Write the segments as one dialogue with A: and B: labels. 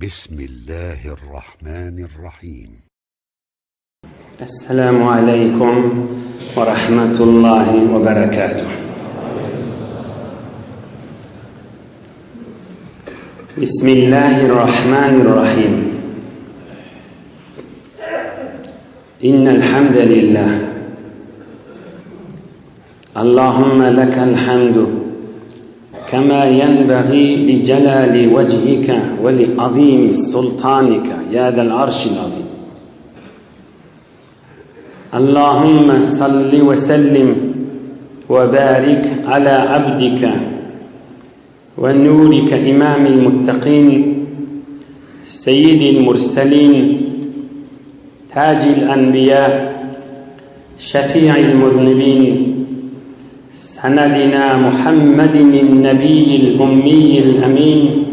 A: بسم الله الرحمن الرحيم
B: السلام عليكم ورحمة الله وبركاته بسم الله الرحمن الرحيم إن الحمد لله اللهم لك الحمد كما ينبغي لجلال وجهك ولعظيم سلطانك يا ذا العرش العظيم اللهم صل وسلم وبارك على عبدك ونورك إمام المتقين سيد المرسلين تاج الأنبياء شفيع المذنبين سندنا محمد النبي الأمي الأمين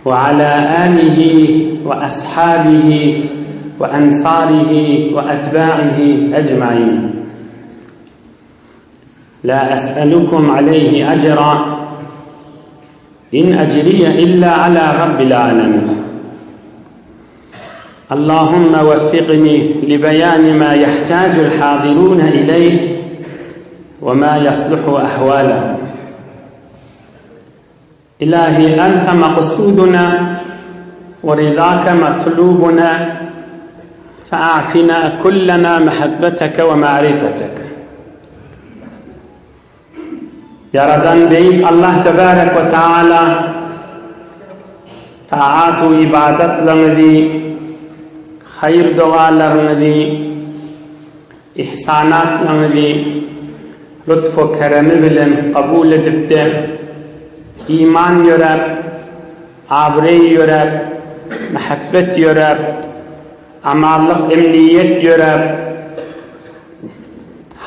B: وعلى آله وأصحابه وأنصاره وأتباعه أجمعين لا أسألكم عليه أجرا إن أجري إلا على رب العالمين اللهم وفقني لبيان ما يحتاج الحاضرون إليه وما يصلح أحوالهم إلهي أنت مقصودنا ورضاك مطلوبنا فأعطنا كلنا محبتك ومعرفتك Ýaradan Beýik Allah Tebarek we Taala taat we ybadatlaryňyzy, haýyr dogalaryňyzy, ihsanatlaryňyzy lutf we keremi bilen kabul edipde, iman ýöräp, abraý ýöräp, mähebbet ýöräp, Amanlyk emniýet ýöräp,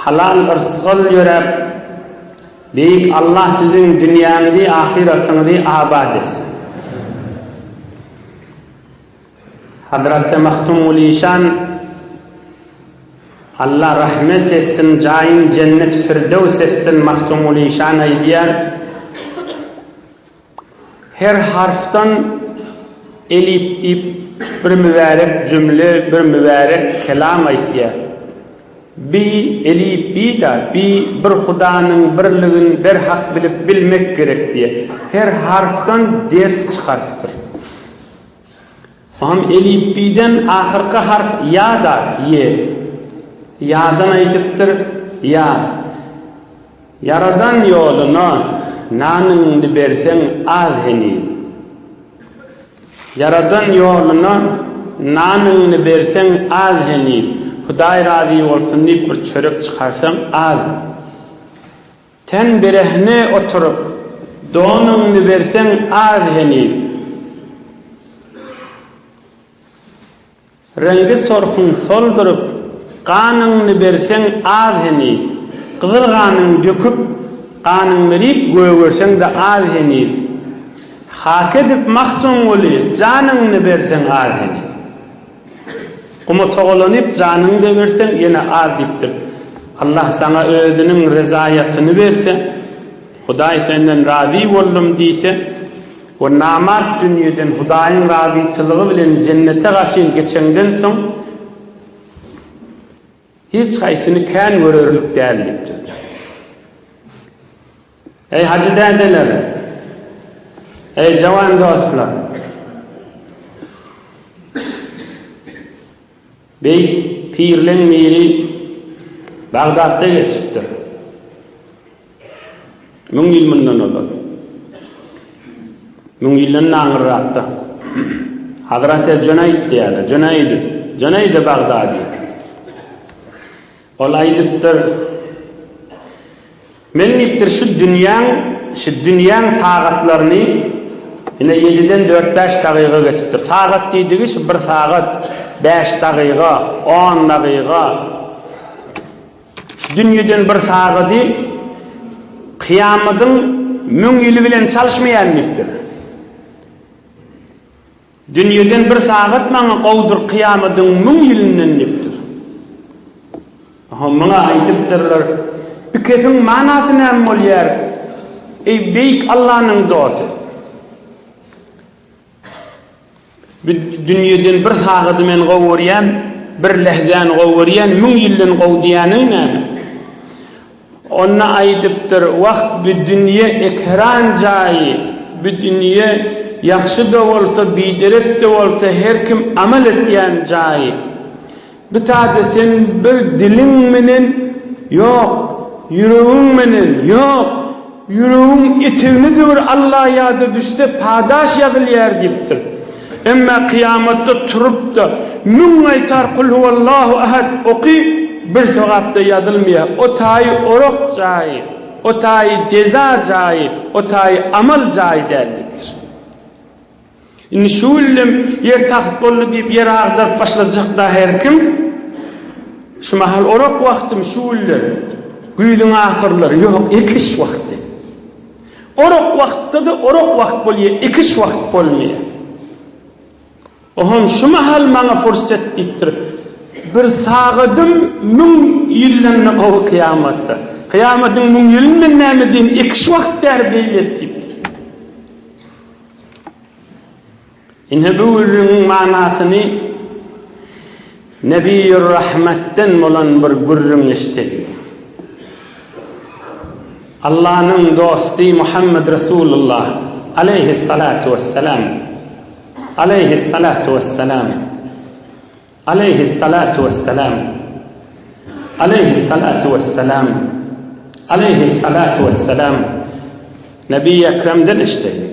B: Halal yrsgal ýöräp, Beýik Allah siziň dünýäňizi ahyratyňyzy abat etsin. Hazraty Magtymguly işan Allah rahmet etsin jaýyn jennet firdöws etsin Magtymguly işan aýdýar. Her harfdan elip diýip bir mübärek jümle, bir mübärek kelam aýtýar. Bi elip bi-da, bi bir Hudanyň birligin berhak bilip bilmek gerek diýýär. Her harfdan ders çykarypdyr. Oňam elipbiýden ahyrky harf ýa-da ýe. Ýadan aýdypdyr, Ýa. Ýaradan ýoluna nanyňny berseň az heniz. Ýaradan ýoluna nanyňny berseň az heniz. Hudaý razy bolsun diýip bir çörek çykarsaň az. Ten berehne oturyp, donuňny berseň az heniz. Reňgi sorhuň solduryp, ganyňny berseň az heniz. Gyzyl ganyň döküp, ganyň berip gögerseň-de az heniz. Hak edip Magtymguly, janyňny berseň az heniz. Guma togalanyp janyňy-da berseň ýene az diýipdir. Allah saňa özüniň rezaýatyny berse, Hudaý senden razy boldum diýse we namart dünýeden Hudaýyň razyçylygy bilen jennete gaşyn geçeňden soň hiç haýsyny kän görerlik däl diýipdir. Eý hajy dädeler! Eý jawan dostlar! Beýik pirleň biri Bagdatda geçipdir. Müň ýyl mundan ozal. Müň ýyldan-da aňyrrakda. Hazreti Jüneýt diýýärler, Jüneýdi, Jüneýdi Bagdady. Ol aýdypdyr, Men diýipdir, şu dünýäň, şu dünýäň sagatlaryny, ine ýediden dört-bäş dagyga geçipdir. Sagat diýdigi şu bir sagat, bäş dagyga, on dagyga. Şu dünýeden bir sagady kyýamadyň müň ýyly bilen çalyşmaýan diýipdir. Dünýeden bir sagat maňa gowudyr kyýamadyň müň ýylyndan diýipdir. Aha, muňa aýdypdyrlar, Bi kefiň manasy näme bolýar, eý, beýik Allanyň dosty? Bu dünýeden bir sagady men gowy görýän, bir lähzäni gowy görýän, müň ýyldan gowy diýýäniň näme? Onda aýdypdyr, Wah, bu dünýe ekran jaýy, bu dünýe ýagşy-da bolsa, biderek-de bolsa her kim amal etýän jaýy. Bu taýda sen bir diliň menen, ýok, ýüregiň menen, ýok, ýüregiň etegine-de bir Alla ýada düşse padaş ýazylýar diýipdir. Emma kyýamatda turup-da, müň gaýtar Kulhuwallahu ahad oky, bir sogap-da ýazylmaýar. O taýy orak jaýy, o taýy jeza jaýy, o taýy amal jaýy däl diýipdir. Indi şu güllem ýer tagt boldy diýip ýer agdaryp başlajak-da her kim. Şu mahal orak wagtymy şu güller? Güýzüň ahyrlary, ýok, ekiş wagty. Orak wagtda-da orak wagt bolýar, ekiş wagt bolmaýar. Ohan şu mahal maňa pursat diýipdir. Bir sagadym müň ýyldan-da gowy kyýamatda. Kyýamatyň müň ýylyndan näme diýen ekiş wagt däl beýlesi diýipdir. Ine bu gürrüňiň manasyny Nebiýur-Rahmetden bolan bir gürrüň eşideliň. Allanyň dosty Muhammed Resulullah aleýhissalatu wessalam aleýhissalatu wessalam aleýhissalatu wessalam aleýhissalatu wessalam aleýhissalatu wessalam Nebi Ekremden eşideliň.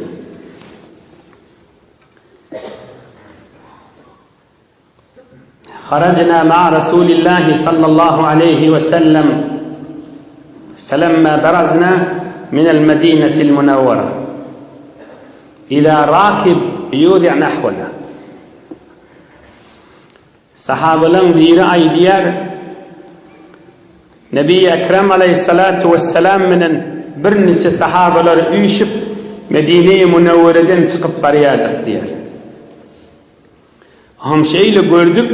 B: Harajna ma Rasulillahi sallallahu aleýhi we sellem felemma berazna minel medinetil munawwara iza rakib ýuzi' nahwana Sahabalaň biri aýdýar, Nebi Ekrem aleýhissalatu wessalam menen birniçe sahabalar üýşüp Medine-i Münewwereden çykyp barýardyk diýýär. Hom şeýle gördük,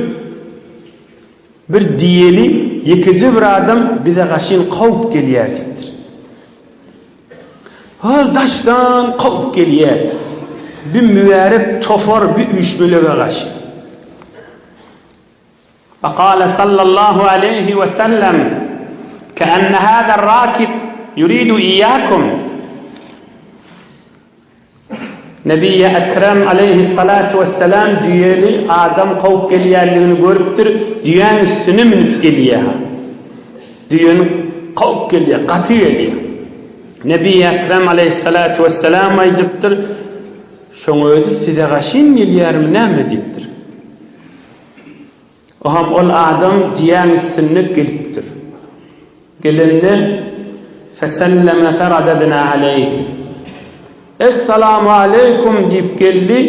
B: bir diýeli ýekeje bir adam bize gaşyn kowup gelýär diýipdir. Hol daşdan kowup gelýär. Bir mübärek tofar bir üýşmelege gaşy. Fekale sallallahu aleýhi we sellem, Keenne hâzer râkib yuridu iyyâkum. Nebiýi Ekrem aleýhissalatu wessalam düýeli adam kowup gelýänligini görüpdir, düýäň üstüne münüp gelýär. Düýeni kowup gelýär, gaty gelýär. Nebiýi Ekrem aleýhissalatu wessalam aýdypdyr, Şoň özi size gaşyn gelýärmi näme diýipdir. Oham ol adam düýäň üstünde gelipdir. Gelende, Feselleme feradedna aleýh. Essalamu aleýkum diýip geldi.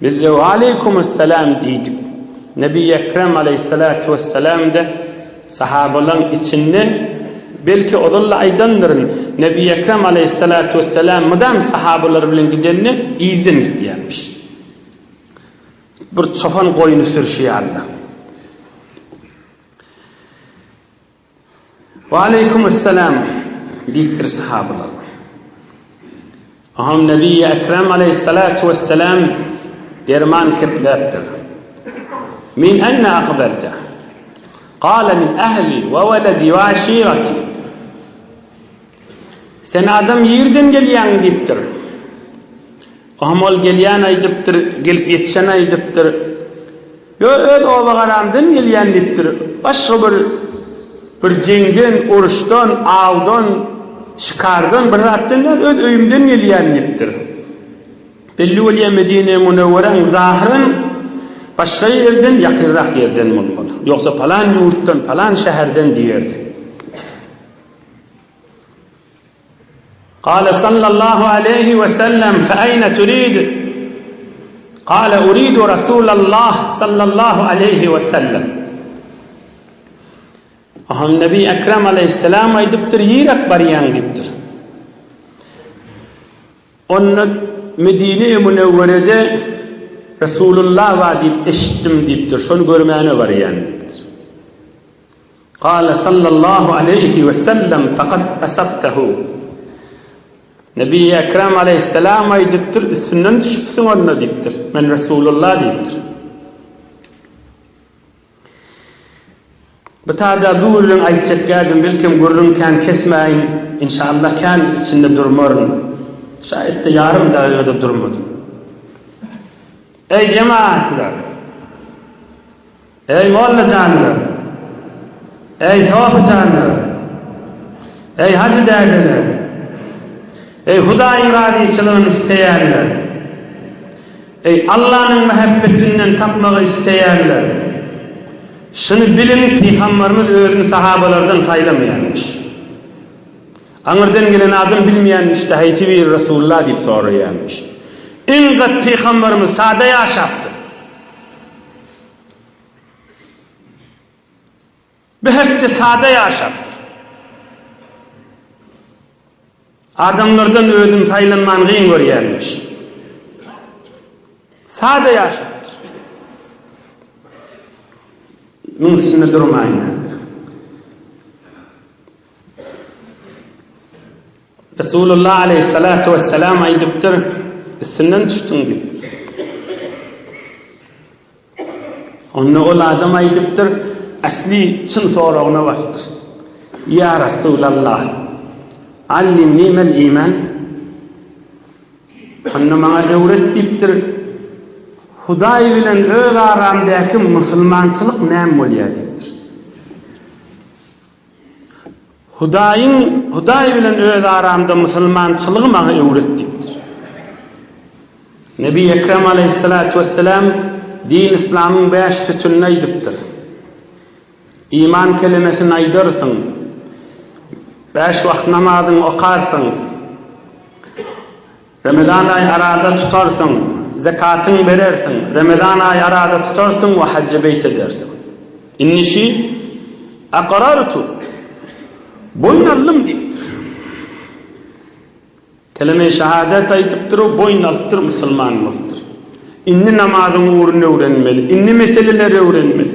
B: Biz-de Waleýkumessalam diýdik. Nebi Ekrem aleýhissalatu wessalam-da sahabalaryň içinde, belki ozal-da aýdandyryn, Nebi Ekrem aleýhissalatu wessalam mydam sahabalar bilen gidende yzdan gidýärmiş. Bir çopan goýny sürşi ýaly. Waleýkumessalam diýipdir sahabalar. Oňam Nebi Ekrem aleýhissalatu wessalam derman kepläpdir. Min enne akbelte? Kale min ehli we weledi we aşireti. Sen adam ýerden gelýäň diýipdir. Oňam ol gelýän aýdypdyr, gelip ýetişen aýdypdyr. Ýo, öz oba-garamdan gelýän diýipdir. Başga bir bir jeňden, uruşdan, awdan, şikardan, bir zatdan däl, öz öýümden gelýän diýipdir. Belli bolýar Medine-i Münewweräň zahyran başga ýerden, ýakynrak ýerden bolmaly. Ýogsa palan ýurtdan, palan şäherden diýerdi. Kale sallallahu aleýhi we sellem, fe eýne turid? Kale uridu Rasulallah sallallahu aleýhi we sellem. Aham Nebi Ekrem aleýhissalam aýdypdyr, ýiräk barýaň diýipdir. Onda Medine-i Münewwerede Resulullah bar diýip eşitdim diýipdir, şony görmäne barýan diýipdir. Kale sallallahu aleýhi we sellem fekad asabtehu. Nebi Ekrem aleýhissalam aýdypdyr, üstünden düşüpsiň onda diýipdir. Men Resulullah diýipdir. Bu taýda bu gürrüň aýtjak gädim, belkem gürrüň kän kesmäýin, inşallah kän içinde durmaryn. Şaýatda ýarym dagyga-da durmadym. Eý jemagatlar! Eý molla janlar! Eý sofy janlar! Eý hajy dädeler! Eý Hudaýyň razyçylygyny isleýänler! Eý Allanyň mähebbetinden tapmagy isleýänler! Şuny biliň Pygambarymyz özüni sahabalardan saýlamaýanmyş. Aňyrdan gelen adam bilmeýänmiş-de haýsy biri Resulullah diýip soraýanmyş. Iň gat Pygambarymyz sada ýaşapdyr. Bu hepde sada ýaşapdyr. Adamlardan özüni saýlanmany gyn görýärmiş. Sada ýaşapdyr. Muň üstünde durmaýyn. Resulullah aleýhissalatu wessalam aýdypdyr, Üstünden düşdüň diýipdir. Onda ol adam aýdypdyr, asly çyn soragyna barypdyr. Ýa Resulallah, allimni mel iman? Onda maňa öwret diýipdir. Hudaý bilen öz aramdaky musulmançylyk näme bolýar diýipdir. Hudaýyň, Hudaý bilen öz aramda musulmançylygy maňa öwret diýipdir. Nebi Ekrem aleýhissalatu wesselam din yslamyň bäş sütünini aýdypdyr. Iman kelemesini aýdarsyň, bäş wagt namazyňy okarsyň, Remezan aýy araza tutarsyň, zekatyňy berersiň, Remezan aýy araza tutarsyň we hajja beýt edersiň. Indi şi Aqrartu, boýun aldym diýipdir. Keleme-i şehadet aýdypdyr we boýun alypdyr, musulman bolupdyr. Indi namazyň ugruny öwrenmeli, indi meseleleri öwrenmeli.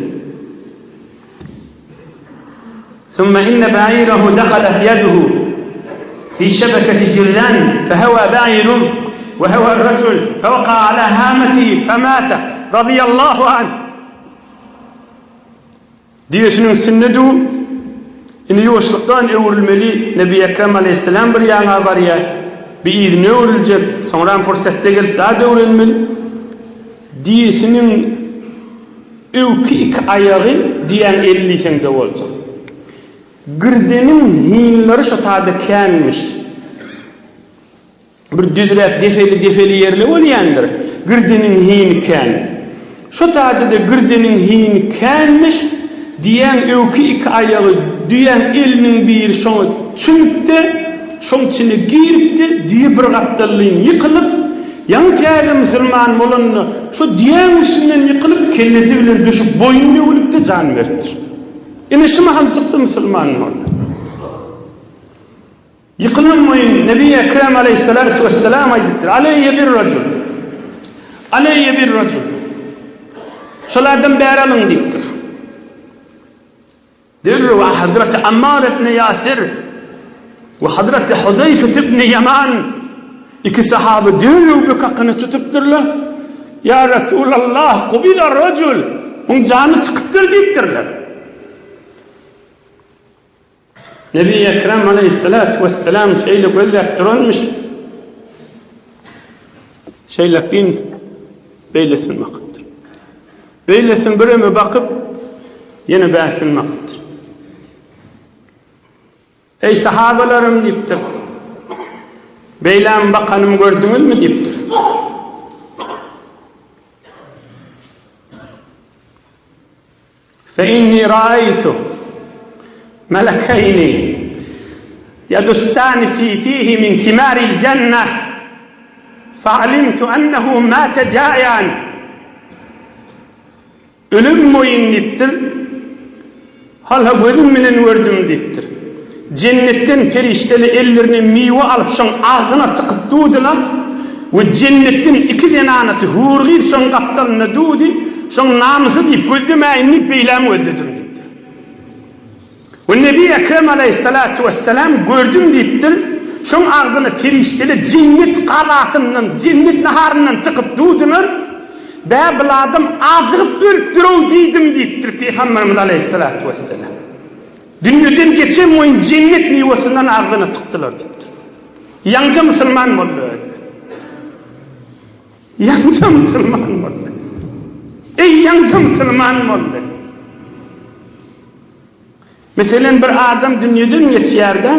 B: Summa inne ba'irehu dehalet yeduhu fi şebeketi jirran fehewa ba'iruh ve hewa rejul feweka ala hametihi femate radiyallahu anh. Düýesiniň üstünde du, indi ýuwaşlykdan öwrülmeli, Nebi Ekrem aleýhissalam bir ýaňa barýar, bir yzyna öwrüljek, soňram pursatda gelip zat öwrenmeli. Düýesiniň Öňki iki aýagy diýýän eli diýseň-de boljak. Girdeniň hinleri şo taýda känmiş. Bir düzräk depeli-depeli ýerle bolýandyr. Girdeniň hini kän. Şo taýda-da girdeniň hini känmiş, diýýän öňki iki aýagy düýäň eliniň biri şoňa çümüpdi, şoň içine giripdi, düýe bir gapdallyň ýykylyp, Ýaňy täze musulman bolanda, şo düýäň üstünden ýykylyp, kellesi bilen düşüp, boýny döwülipdi, jan beripdir. Ine, şu mahal çykdy musulman boldy. Ýykylan boýun Nebi Ekrem aleýhissalatu wessalam aýdypdyr, Aleýýe bir rajul. Aleýýe bir rajul. Şol adam bäri alyň diýipdir. Derrew Hazreti Ammar ibn Ýasir we Hazreti Huzeýfet ibn Ýeman iki sahaba derrew bök hakyny tutupdyrlar. Ýa Resulallah, kubila rajul, muň jany çykypdyr diýipdirler. Nebi Ekrem aleýhissalatu wesselam şeýle gözläp duranmyş. Şeýlekin beýlesini bakypdyr. Beýlesini bireme bakyp, ýene bärsini bakypdyr. Eý sahabalarym diýipdir. Beýläm bakanymy gördüňizmi diýipdir. Fe inni ra'aýtu melekeyni yadussani fi fihi min thimaril jenneh fa'alimtu ennehu mate ja'ian Ölüm boýun diýipdir. Halha gözüm bilen gördüm diýipdir. Jennetden perişdeli ellerine miwe alyp şoň agzyna tykyp durdylar we jennetden iki zenanasy hur gyz şoň gapdalynda durdy, şoň namysy diýip gözlemäýin diýip beýläm gözledim diýipdir. We Nebi Ekrem aleýhissalatu wessalam gördüm diýipdir. Şoň agzyna perişdeler jennet galasyndan, jennet naharyndan tykyp durdular. Bä, bil adam ajygyp ölüpdir-ow diýdim diýipdir Pygamberimiz aleýhissalatu wesselam. Dünýeden geçen boýun jennet miwesinden agzyna tykdylar diýipdir. Ýaňja musulman boldy özi. Ýaňja musulman boldy. Eý, ýaňja musulman boldy. Meselem, bir adam dünýeden geçýär-de,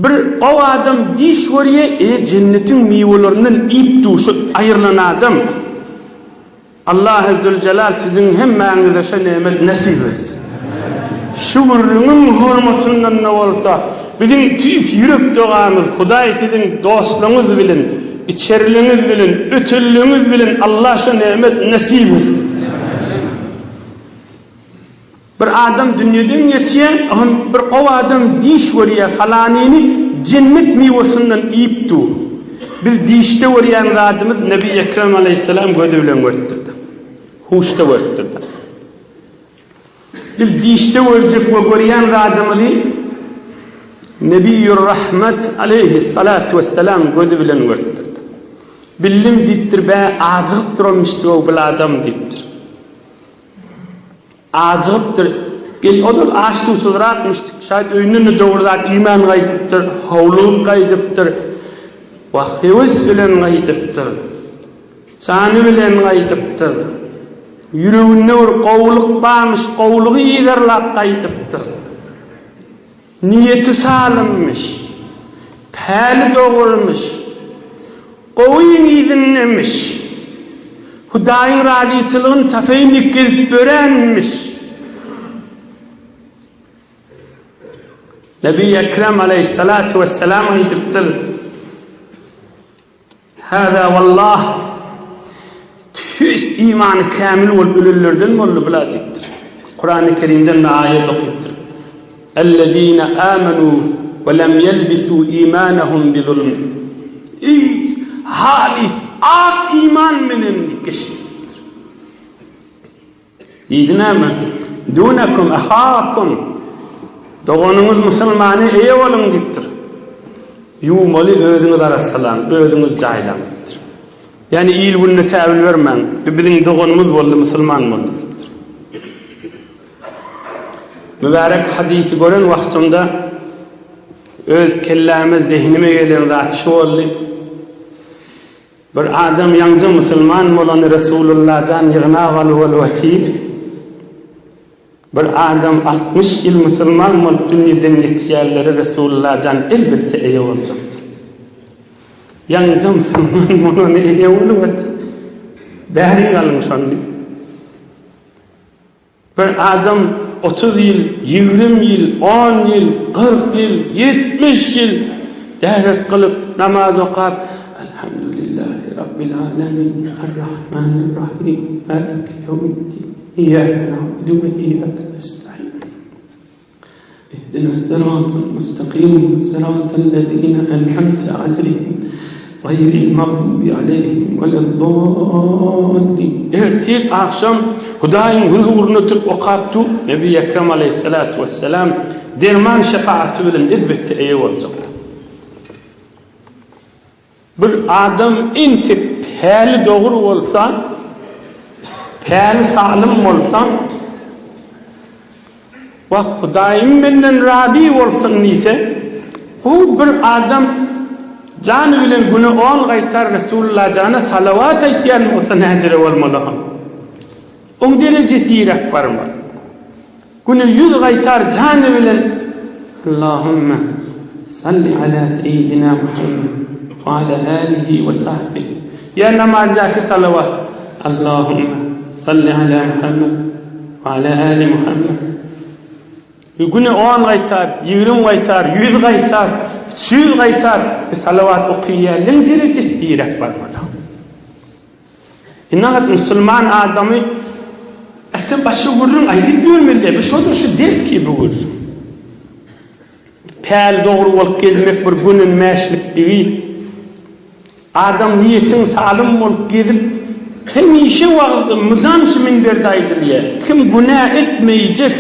B: bir gowy adam diş görýär, e, jennetiň miwelerinden iýip-duşup aýrylan adam. Allahy Züljelal siziň hemmäňize şo nemet nesip etsin. Şu gürrüňiň hormatyndan-da bolsa, biziň tüýs ýürek dogamyz Hudaý siziň dostlugyňyz bilen, içeriligiňiz bilen, ötelligiňiz bilen Allah şo nemet nesip etsin. Bir adam dünýeden geçýär, oňa bir gowy adam diş görýär, falanyny jennet miwesinden iýip dur. Biz dişde görýän zadymyz Nebi Ekrem aleýhissalam gözi bilen görüpdir-de. Huşda görüpdir-de. Biz dişde görjek we görýän zadymyzy Nebiýur Rahmet aleýhissalatu wessalam gözi bilen görüpdir-de. Bildim diýipdir, bä ajygyp duranmyşdyg-ow bil adam diýipdir. Ajygypdyr. Gel, ozal aç-suwsuzrakmyş. Şaýat öýünden-de dogry zat iýmän gaýdypdyr, howlugyp gaýdypdyr. Wah, höwes bilen gaýdypdyr. Jany bilen gaýdypdyr. Ýüreginde bir gowulyk barmyş, gowulygy yzarlap gaýdypdyr. Niýeti salymmyş. Päli dogrumyş. Gowyň yzyndamyş. Hudaýyň razyçylygyny tapaýyn diýip gezip ýörenmiş. Nebi Ekrem aleýhissalatu wessalam aýdypdyr. Hâzâ wallah, tüýs imany kämil bolup ölenlerden boldy bula diýipdir. Kurany Kerimden-de aýat okypdyr. Ellezîne âmenû we lem ýelbisû îmânehum bizulm. Hiç halys ak iman menen geçdi diýipdir. Diýdi näme? Dunekum ahakum. Doganyňyz musulmana eýe boluň diýipdir. Ýuwmaly özüňiz arassalaň, özüňiz jaýlaň diýipdir. Ýagny il-gününe täwil bermäň. Bu biziň doganymyz boldy, musulman boldy diýipdir. Mübärek hadysy gören wagtymda öz kelläme, zehnime gelen zat şu boldy. Bir adam ýaňja musulman bolany Resulullah jan ýygnap alyp ol otyr. Bir adam 60 ýyl musulman bolup dünýeden geçýänlere Resulullah jan elbetde eýe boljakdyr. Ýaňja musulman bolany eýe bolup otyr. Bäri alyň şony. Bir adam 30 ýyl, 20 ýyl, 10 ýyl, 40 ýyl, 70 ýyl däret kylyp, namaz okap, Elhamdülillahi Rabbil alemin, Errahmanirrahim, Maliki ýewmiddin, Iyyake na'budu we iyyake nesta'in. Ihdinas-syratal mustaqim, syratal lezine en'amte aleyhim, gaýril magdubi aleyhim weled-dallin. Ertir agşam Hudaýyň huzurynda oturyp okap dur, Nebi Ekrem aleýhissalatu wesselam derman şefaaty bilen elbetde eýe boljakdyr. Bir adam entek päli dogry bolsa, päli salym bolsa, Wah, Hudaýym menden razy bolsun diýse, gowy bir adam jany bilen güne on gaýtar Resulullah jana salawat aýtýan bolsa näjele bolmaly oň? Oň derejesi ýerek barmaly. Güne ýüz gaýtar jany bilen Allahümme salli ala seýidina Muhammed we ala alihi we sahbihi ýa namazdaky salawat Allahümme salli ala Muhammed we ala ali Muhammed Güne on gaýtar, ýigrim gaýtar, ýüz gaýtar, üç ýüz gaýtar bir salawat okaýanlaň derejesi ýerek barmaly. Inagat musulman adamy äsem başga gürrüň aýdyp ýörmeli däl. Bu şodur şu ders ki bu gürrüň. Päl dogry bolup gezmek bir gönenmäşlikdigi. Adam niýetiň salym bolup gezip hemişe wagyzda mydam şu minberde aýdylýar. Kim günä etmeýjek,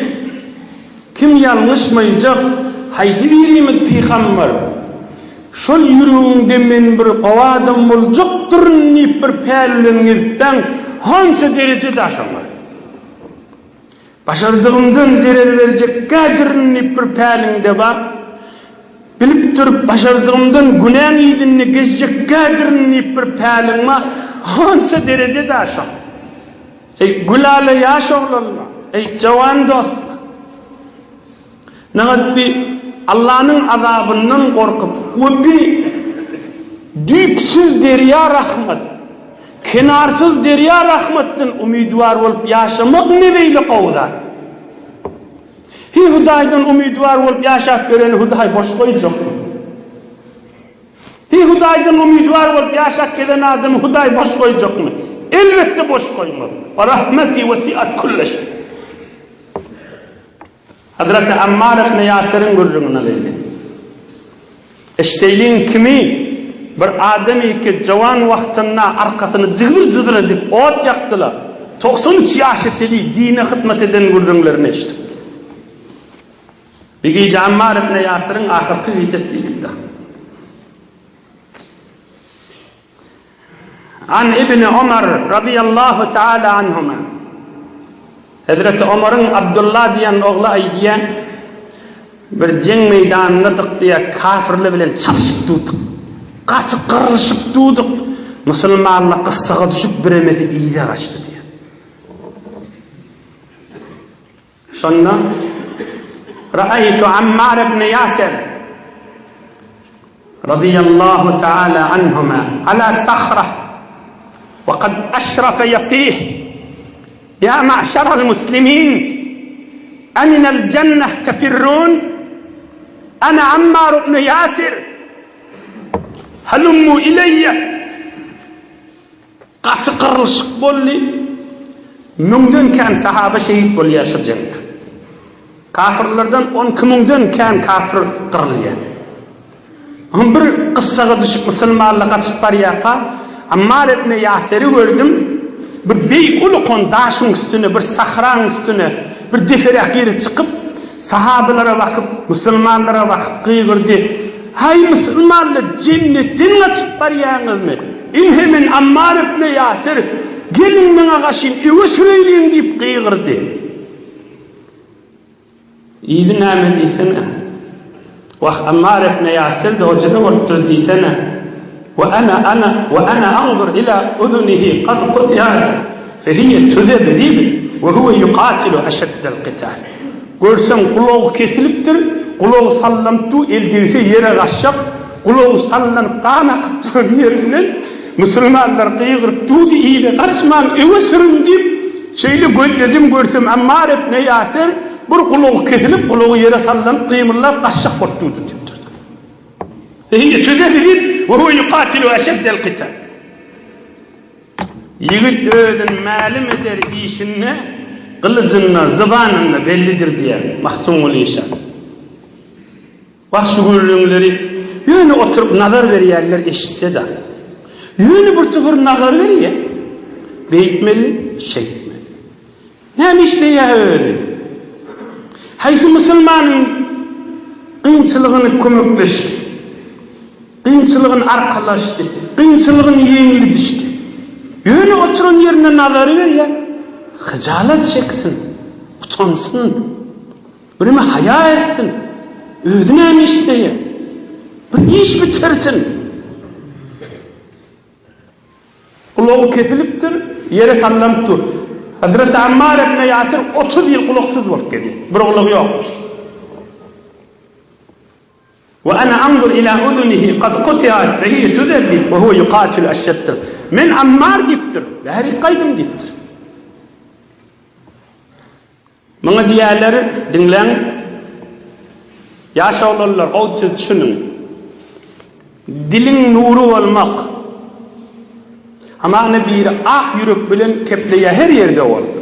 B: kim ýalňyşmaýjak, haýsy birimiz pygamber? Şol ýüregiňde men bir gowy adam boljakdyryn diýip bir päl bilen gezipdäň, hança dereje-dä şoňa. Başardygymdan zerer berjekkädirin diýip bir päliňde bar. Bilip durup başardygymdan günäň yzynda gezjekkädirin diýip bir päliň bar. Hança dereje-dä şoň. Eý, gülala ýaş oglanlar! Eý, jowan dostlar! Nagat bi Allanyň azabyndan gorkup we bi düýpsüz derýa rahmat, kenarsyz derýa rahmatdan umydwar bolup ýaşamak ne beýle gowy zat. Hi Hudaýdan umydwar bolup ýaşap ýöreni Hudaý boş goýjakmy? Hi Hudaýdan umydwar bolup ýaşap gezen adamy Hudaý boş goýjakmy? Elbetde boş goýmaz. Wa rahmeti wesiat kulle şeý. Hazreti Ammar ibn Ýasiriň gürrüňine geldi. Eşdeýliň kimi bir adamy ki jowan wagtynda arkasyny jygyr-jygyr edip ot ýakdylar. 93 ýaşa çenli dine hyzmat eden gürrüňlerini eşitdik. Bir gije Ammar ibn Ýasiriň ahyrky gijesi diýdik-de. An ibn Omar razyýallahu taala anhuma. Hezreti Omaryň Abdullah diýen ogly aýdýar, bir jeň meýdanyndadyk diýýär, kafirler bilen çalşyp durduk. Gaty gyrlyşyp durduk. Musulmanlar gyssaga düşüp biremesi yza gaçdy diýýär. Şonda, Ra'aýtu Ammar ibn Ýasir, razyýallahu ta'ala anhuma, ala sahrah, we kad aşrafa ýasih, Ýa ma'şaral muslimin, aminel jenneh tefirrun, ana Ammar ibn Ýasir, halummu ileýýe. Gaty gyrlyşyk boldy. Müňden kän sahaba şehit bolýar şu jeňde. Kafirlerden on iki müňden kän kafir gyrylýar. Hum bir gyssaga düşüp musulmanlar gaçyp barýarka, Ammar ibn Ýaseri gördüm. Bir beýik ulukan daşyň üstüne, bir sahraň üstüne, bir deperäk ýere çykyp, sahabalara bakyp, musulmanlara bakyp gygyrdy, Haý musulmanlar, jennetden gaçyp barýaňyzmy? Ine men Ammar ibn Ýasir, geliň maňa gaşyn öe süreýliň diýip gygyrdy. Yzy näme diýsene? Wah, Ammar ibn Ýasir-de hojada bolupdyr diýsene. Wa ana ana wa ana anzur ila uzunihi kad kutiat fehiýe tuzebzib we huwe ýukatilu aşeddel kital. Görseň gulagy kesilipdir, gulagy sallanyp dur, el degse ýere gaçjak, gulagy sallanyp gan akyp duran ýerinden musulmanlar gygyryp durdy, yza gaçmaň, öňe sürüň diýip, şeýle gözledim, görsem Ammar ibn Ýasir bir gulagy kesilip, gulagy ýere sallanyp gymyldap gaçjak bolup durdy diýipdir. Eý, tüzedilip, we huwe ýukatilu eşeddel kital. Ýigit özün mälim eder işinde, gylyjynda, zybanynda bellidir diýýär Magtymguly şa. Wah, şu gürrüňleri ýöne oturyp nazar berýänler eşitse-de. Ýöne bir topar nazar berýär. Beýtmeli, şeýtmeli. Näme işleýär özi? Haýsy musulmanyň kynçylygyny kömekleşdi? Kynçylygyny arkalaşdy, kynçylygyny ýeňledişdi. Ýöne oturan ýerinde nazary berýär. Hyjalat çeksin, utansyn. Bireme haýa etsin. Özi näme işleýär? Bir iş bitirsin. Gulagy kesilipdir, ýere sallanyp dur. Hazreti Ammar ibn Ýasir 30 ýyl gulaksyz bolup gezýär. Bir gulagy ýokmuş. Wa ana anzur ila uzunihi kad kutiat fehiye tuzellil we huwe yukatilu eşşedde. Men Ammar diýipdir. Bärik gaýdyň diýipdir. Muňa diýýärler, diňläň. Ýaş oglanlar, gowy siz düşüniň. Diliň nury bolmak. Hamana biri ak ýürek bilen kepleýär her ýerde bolsa.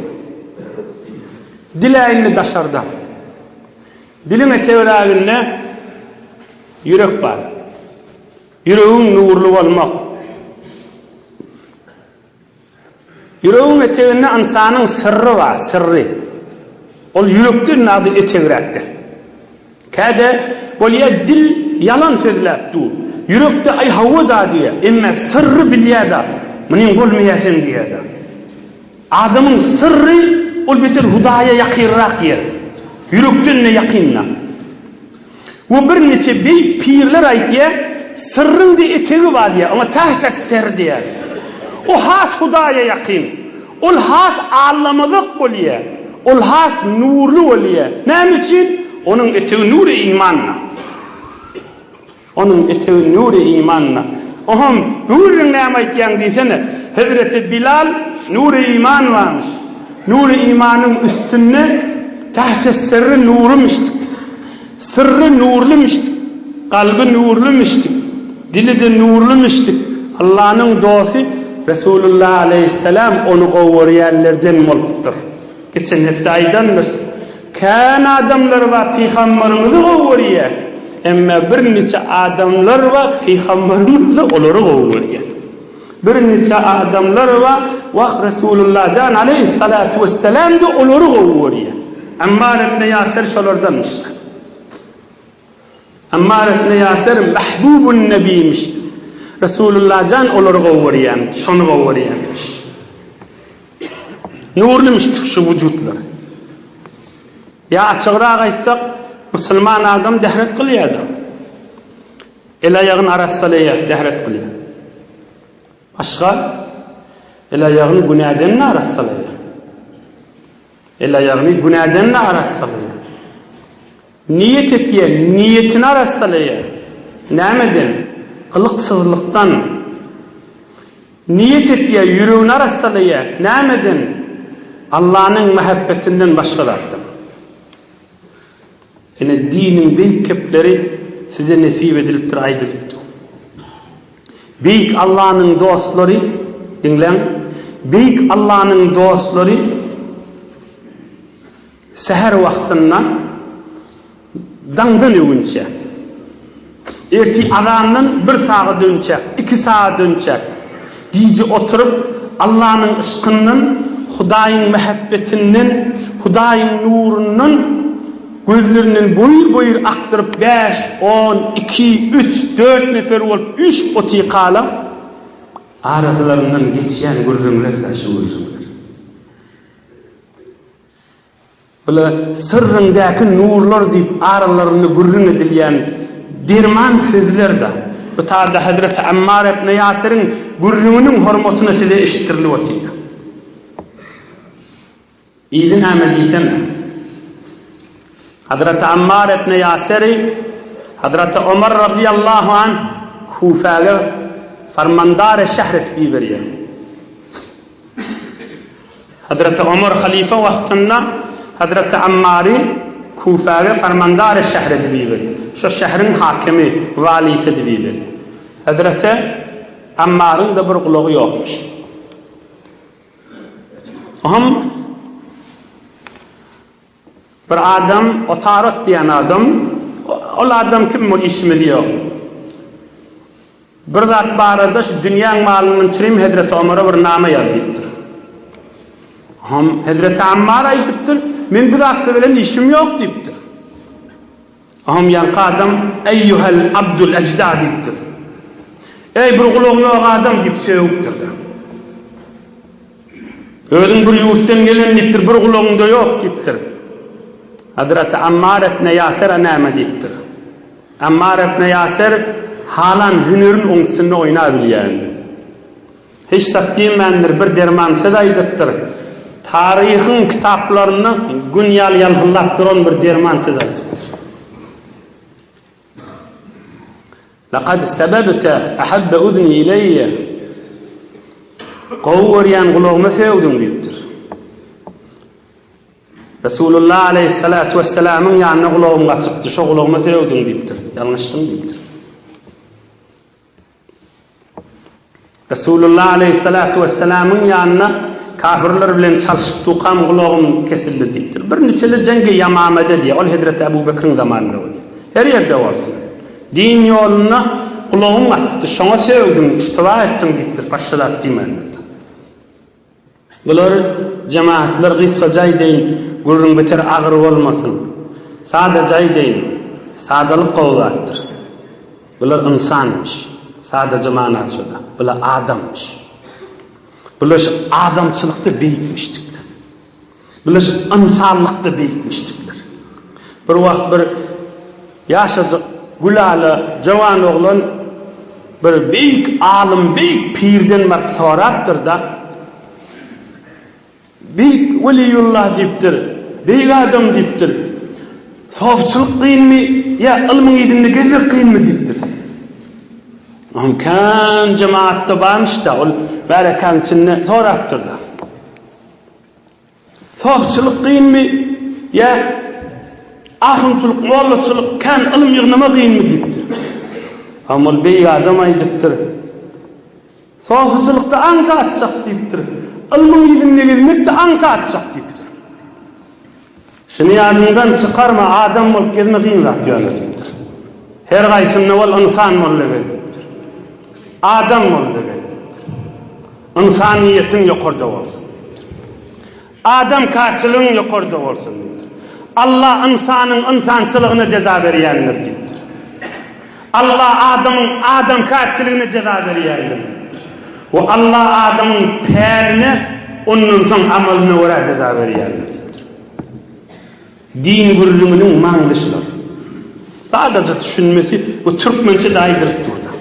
B: Dil-ä indi daşarda. Diliň etegräginde ýürek bar. Ýüregiň nurly bolmak. Ýüregiň eteginde ynsanyň syrry bar, syrry. Ol ýürekden nady etegräkde. Käde bolýar dil ýalan sözläp dur. Ýürekde aý hawa-da diýýär. Emme syrry bilýär-de. Munyň bolmaýar sen diýýär-de. Adamyň syrry ol beter Hudaýa ýakynrak ýer. Ýürekden-de ýakyn-da. We birniçe beýik pirler aýtýar, syrryň-da etegi bar diýýär, oňa tähtes-ser diýýär. O has Hudaýa ýakyn. Ol has allamazak bolýar. Ol has nurly bolýar. Näme üçin? Onuň etegi nury imandyr. Onuň etegi nury imandyr. Oham, bu gürrüň näme aýtýaň diýsene, Hezreti Bilal nury iman barmyş. Nury imanyň üstünde tähte syrry nurumyşdyk. Syrry nurlymyşdyk. Kalby nurlymyşdyk. Dili-de nurlymyşdyk. Allanyň dosty Resulullah aleýhissalam ony gowy görýänlerden bolupdyr. Geçen hepde aýdandyrys. Kän adamlar bar pygambarymyzy gowy görýär. Emma bir niçe adamlar bar pygambarymyz-da olary gowy görýär. Bir niçe adamlar bar wah Resulullah jan aleýhissalatu wessalam-da olary gowy görýär. Ammar ibn Ýasir şolardanmyş. Ammar ibn Ýasir mahbubun nebimiş. Resulullah jan olary gowy görýärmiş, şony gowy görýärmiş. Nurlymyşdyk şu wujutlar. Ýa açygrak aýtsak, musulman adam dähret kylýar-da. El-aýagyny arassalaýar, dähret kylýar. Başga el-aýagyny günäden-de arassalaýar. El-aýagyny günäden-de arassalaýar. Niýet etýär, niýetini arassalaýar. Nämeden? Gylyksyzlykdan. Niýet etýär, ýüregini arassalaýar. Nämeden? Allanyň mähebbetinden başga zatdan. Ine, diniň beýik kepleri size nesip edilipdir, aýdylypdyr. Beýik Allanyň dostlary, diňläň, Beýik Allanyň dostlary säher wagtynda daňdan öwünçä, ertir azandan bir sagat önçä, iki sagat önçä gije oturyp, Allanyň yşkyndan, Hudaýyň mähebbetinden, Hudaýyň nurundan gözlerinden boýur-boýur akdyryp bäş, on, iki, üç, dört nefer bolup üýşüp otyrkalar, arasylaryndan geçýän gürrüňler-dä şu gürrüňler. Bula syrryňdäki nurlar diýip aralarynda gürrüň edilýän derman sözler-de, bu taýda hezreti Ammar ibn Ýasiriň gürrüňiniň hormatyna size eşitdirilip otyr. Yzy näme diýsene? Hazreti Ammar ibn Ýasiri Hazreti Omar razyýallahu anh Kufäge farmandar-y şähr etip iberýär. Hazreti Omar halyfa wagtynda Hazreti Ammary Kufäge farmandar-y şähr edip iberýär. Şo şähriň hakimi, walysy edip iberýär. Hazreti Ammaryň-da bir gulagy ýokmuş. Oňam bir adam, Otarot diýen adam, ol adam kim ol işimiz ýok. Bir zat barada şu dünýäň malyndan çürim Hezreti Omara bir nama ýaz diýipdir. Oňam Hezreti Ammar aýdypdyr, men bu zatlar bilen işim ýok diýipdir. Oňam ýaňky adam Eýýuhel abdul ejda diýipdir. Eý bir gulagy ýok adam diýip sögüpdir-de. Özüň bir ýurtdan gelen diýipdir, bir gulagyňda ýok diýipdir. Hazreti Ammar ibn Ýasere näme diýipdir? Ammar ibn Ýaser halan hünerin oň üstünde oýnabilýärdi. Hiç zat diýmändir, bir derman söz aýdypdyr. Taryhyň kitaplarynda gün ýaly ýalpyldap duran bir derman söz aýdypdyr. Laqad sebebte ahabbe uzni ileýe. Gowy görýän gulagyma sögdüň diýipdir. Resulullah aleýhissalatu wessalamyň ýanyna gulagym gaçypdy, şo gulagyma sögdüň diýipdir. Ýalňyşdyň diýipdir. Resulullah aleýhissalatu wessalamyň ýanyna kafirler bilen çalşyp dukam gulagym kesildi diýipdir. Bir niçeli jeňgi Ýamamede diýýär. Ol hezreti Abu Bekriň zamanynda bolýar. Her ýerde bolsun. Din ýolunda gulagyň gatypdy, şoňa sögdüň, tutuba etdiň diýipdir, başga zat diýmändir. Bular jemagatlar gysgaça aýdaýyn, gürrüň beter agyr bolmasyn. Sadaja aýdaýyn, sadalyk gowy zatdyr. Bular ynsanmyş. Sadaja manasy şoda. Bular adammyş. Bular şu adamçylykda beýikmişdikler. Bular şu ynsanlykda beýikmişdikler. Bir wagt bir ýaşajyk gülala jawan oglan bir beýik alym, beýik pirden baryp sorapdyr-da, Beýik weliýullah diýipdir, beýik adam diýipdir. Sofçylyk kynmy ýa ylmyň yzynda gezmek kynmy diýipdir. Oňam kän jemaatda barmyş-da, ol märekäň içinde sorapdyr-da. Sofçylyk kynmy ýa ahunçylyk, mollaçylyk, kän ylym ýygnama kynmy diýipdir. Oňam ol beýik adam aýdypdyr. Sofuçylykda aňsatjak diýipdir. Ylmyň ýüzünde gezmek-de aňsatjak diýipdir. Şuny ýadyňdan çykarma, adam bolup gezme kyn zat ýöne diýipdir. Her gaýsynda bol, ynsan bol-da gez diýipdir. Adam bol-da gez diýipdir. Ynsanyýetiň ýokarda bolsun diýipdir. Adamkärçiligiň ýokarda bolsun diýipdir. Allah ynsanyň ynsançylygyna jeza berýändir diýipdir. Allah adamyň adamkärçiligine jeza berýändir diýipdir. We Allah adamyň päline ondan soň amalyna görä jeza berýändir diýipdir. Din gürrüňiniň maňzy şular. Sadaja düşünmesi we türkmençe-de aýdylyp dur-da.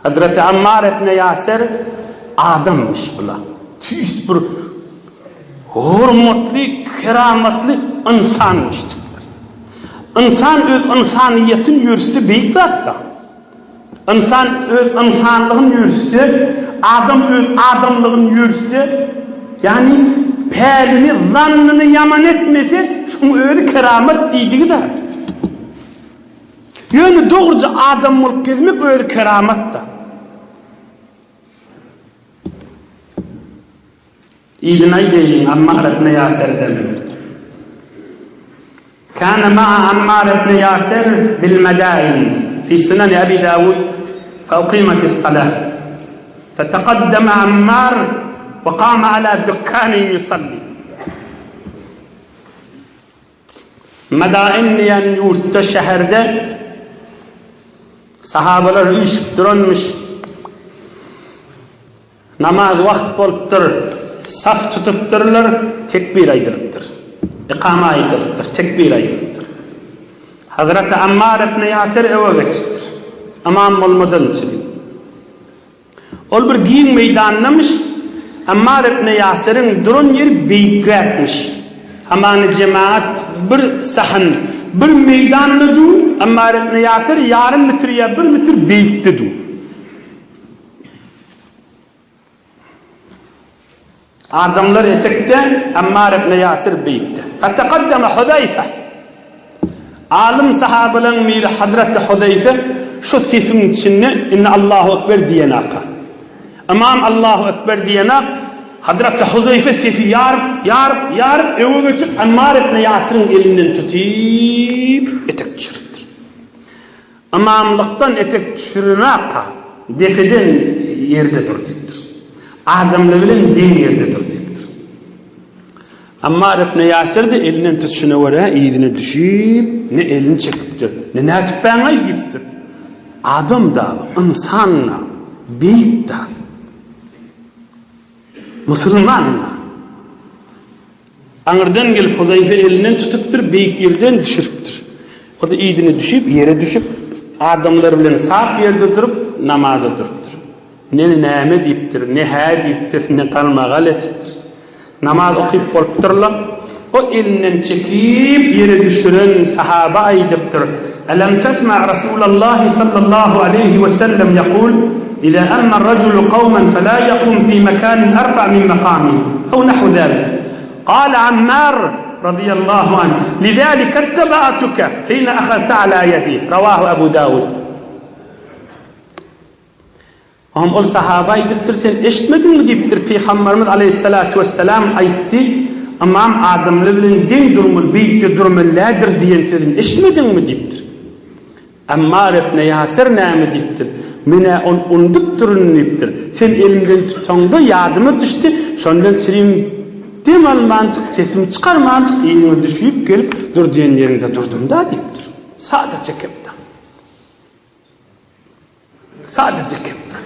B: Hazreti Ammar ibn Ýaser adamyş bula. Tüýs bir hormatly, keramatly ynsanmyş diýipdir. Ynsan öz ynsanyýetini ýörütse beýik zat-da. Ynsan öz ynsanlygyny ýörütse, adam öz adamlygyny ýörütse, ýagny pälini, zannyny ýaman etmese, şuň özi keramat diýdigi zat. Ýöne dogruja adam bolup gezmek özi keramatda. Yzyny aýdaýyň Ammar ibn Ýaserden. Kana ma'a Ammar ibn Ýaser bil Madain fi Sunan Abi Dawud fa uqimatis salah. Fataqaddama Ammar wa qama ala dukkanin yusalli. Madain diýen ýurtda, şäherde sahabalar üýşüp duranmyş. Namaz wagt bolupdyr, saf tutupdyrlar, tekbir aýdylypdyr. Ikama aýdylypdyr, tekbir aýdylypdyr. Hazreti Ammar ibn Ýasir öe geçipdir. Ymam bolmadan üçin. Ol bir giň meýdandamyş, Ammar ibn Ýasiriň duran ýeri beýikräkmiş. Hamana jemagat bir sahn, bir meýdanda dur, Ammar ibn Ýasir ýarym metr ýa bir metr beýikde dur. Adamlar etekde, Ammar ibn Ýasir beýikde. Fatakaddama Huzaýfa. Alym sahabalaryň biri Hazreti Huzaýfa şu sefiň içinde indi Allahu Ekber diýenaka. Ymam Allahu Ekber diýenak, Hazreti Huzaýfa sefi ýaryp, ýaryp, ýaryp öňe geçip Ammar ibn Ýasiriň elinden tutyp etek düşüripdir. Ymamlykdan etek düşürenaka depeden ýerde dur diýipdir. Adamlar bilen deň ýerde dur diýipdir. Ammar ibn Ýasir-de elinden tutuşyna görä yzyna düşüp, ne elini çekipdir, ne nätipbäň-aý diýipdir. Adam-da, ynsan-da, beýik-da. Musulman-da. Aňyrdan gelip Huzaýfa elinden tutupdyr, beýik ýerden düşüripdir. O-da yzyna düşüp, ýere düşüp, adamlar bilen sap ýerde durup, namaza durupdyr. Ne näme diýipdir, ne hä diýipdir, ne galmagal edipdir. Namaz okyp bolupdyrlar. O elinden çekip ýere düşüren sahaba aýdypdyr, Elem tesma Rasulallahi sallallahu aleýhi we sellem ýekul, Iza emma rajulu kawmen fela ýekum fi mekanin erfa min mekami, ew nahwu zalik. Kale Ammar radiyallahu anh, Lizalike ittebaatuke hine ahazte ala ýedi. Rawahu Ebu Dawud. Oňam ol sahaba aýdypdyr, Sen eşitmediňmi diýipdir, Pygamberimiz aleýhissalatu wessalam aýtdy, Ymam adamlar bilen deň durmaly, beýikde durmaly däldir diýen sözüni eşitmediňmi diýipdir. Ammar ibn Ýasir näme diýipdir, Men-ä ony unudupdyryn diýipdir. Sen elimden tutaňda ýadyma düşdi, şondan çirim dem almanjyk, sesimi çykarmanjyk yzyňa düşüp gelip, dur diýen ýeriňde durdum-da diýipdir. Sadaja gep-de. Sadaja kepde.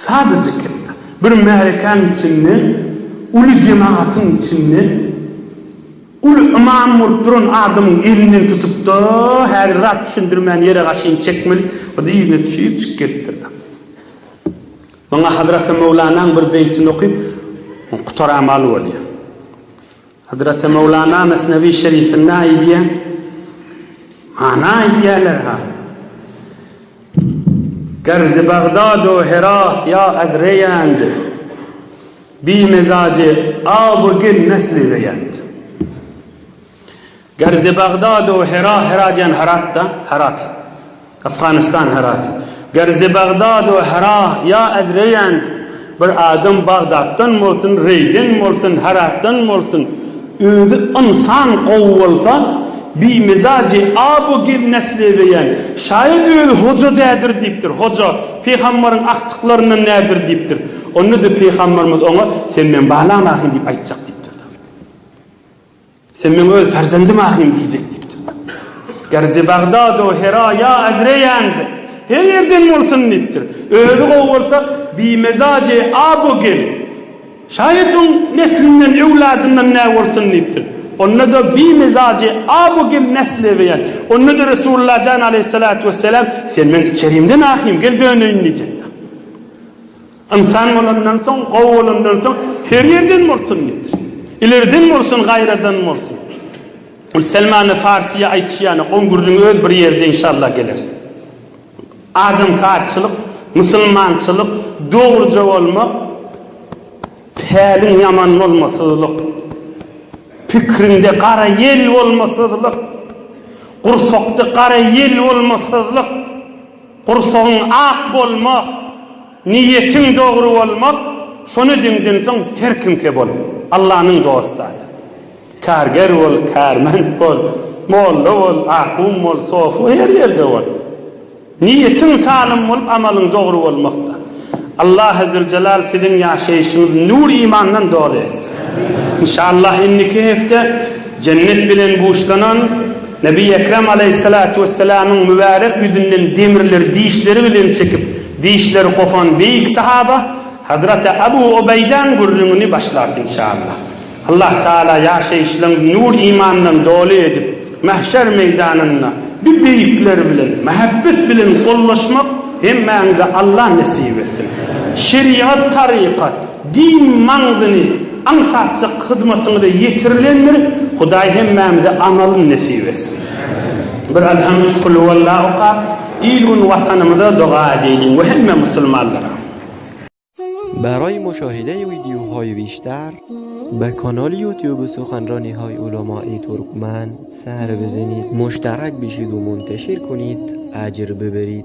B: Sadaja kepde. Bir märekäň içinde, uly jemagatyň içinde uly ymam bolup duran adamyň elinden tutup-da, häzir zat düşündirmän ýere gaşyny çekmeli, o-da yzyna düşüp çykyp gelipdir-de. Maňa Hazraty Möwlanaň bir beýtini okyp, gutaramaly bolýar. Hazraty Möwlana Mesnewi Şerifinde aýdýar, mana aýdýarlar-ha. Ger zi Bagdad u Hera ýa az Reýand, Bi mezajy ab u gil nesli weýand. Ger zi Bagdad u Hera, Hera diýen Herat-da, Herat. Afganistan Heraty. Ger zi Bagdad u Hera ýa az Reýand, Bir adam Bagdatdan bolsun, Reýden bolsun, Heratdan bolsun, özi ynsan gowy bolsa, bi mizajy ab u gil nesli beýan, şaýat özi hoja dädir diýipdir, hoja, pygambaryň agtyklaryndan dädir diýipdir. Onda-da pygambarymyz oňa, Sen meň balam ahyn diýip aýtjak diýipdir. Sen meň öz perzendim ahym diýjek diýipdir. Ger zi Bagdad u Hera ýa az Reýand, her ýerden bolsun diýipdir. Özi gowy bolsa, bimezaje ab u gel. Şaýat oň neslinden, öwladyndan nä bolsun diýipdir. Onda-da bimezaje ab u gel nesli beýan. Onda-da Resulullah jan aleýhissalatu wesselam, Sen meň içerimden ahym, gel döneýin diýjek. Ynsan bolandan soň, gowy bolandan soň her ýerden bolsun diýipdir. Ileriden bolsun, gaýradan bolsun. Ol Selmany Farsyýa aýdyşy ýaly, oň gürrüňi öz bir ýerde inşallah geler. Adamkarçylyk, musulmançylyk, dogruja bolmak, päliň ýaman bolmasyzlyk, pikriňde gara ýel bolmasyzlyk, gursakda gara ýel bolmasyzlyk, Gursagyň ak bolmak, niýetiň dogry bolmak, şony diňden soň her kimke bol. Allanyň dosty adam. Karger bol, kärment bol, molla bol, ahun bol, sofy her ýerde bol. Niýetiň salym bolup amalyň dogry bolmakda. Allahy Züljelal siziň ýaşaýşyňyzy nur imandan doly etsin. Inşallah indiki hepde jennet bilen buşlanan Nebi Ekrem aleýhissalatu wessalamyň mübärek ýüzünden demirleri dişleri bilen çekip dişleri gopan beýik sahaba Hazreti Abu Ubeýdäň gürrüňini başlarys inşallah. Allah Tagala ýaşaýyşlaryňyzy nur imandan doly edip, mahşer meýdanynda bi beýikler bilen mähebbet bilen gollaşmak hemmäňize Allah nesip etsin. Şerigat tarykat, din maňzyny aňsatjak hyzmatyňyza ýetirilendir, Hudaý hemmämize amalyny nesip etsin. Bir Alham üç Kulhuwalla okap, il-gün watanymyza doga edeýliň we hemme musulmanlara.
C: برای مشاهده ویدیوهای بیشتر به کانال یوتیوب سخنرانی های علمای ترکمن سر بزنید مشترک بشید و منتشر کنید اجر ببرید.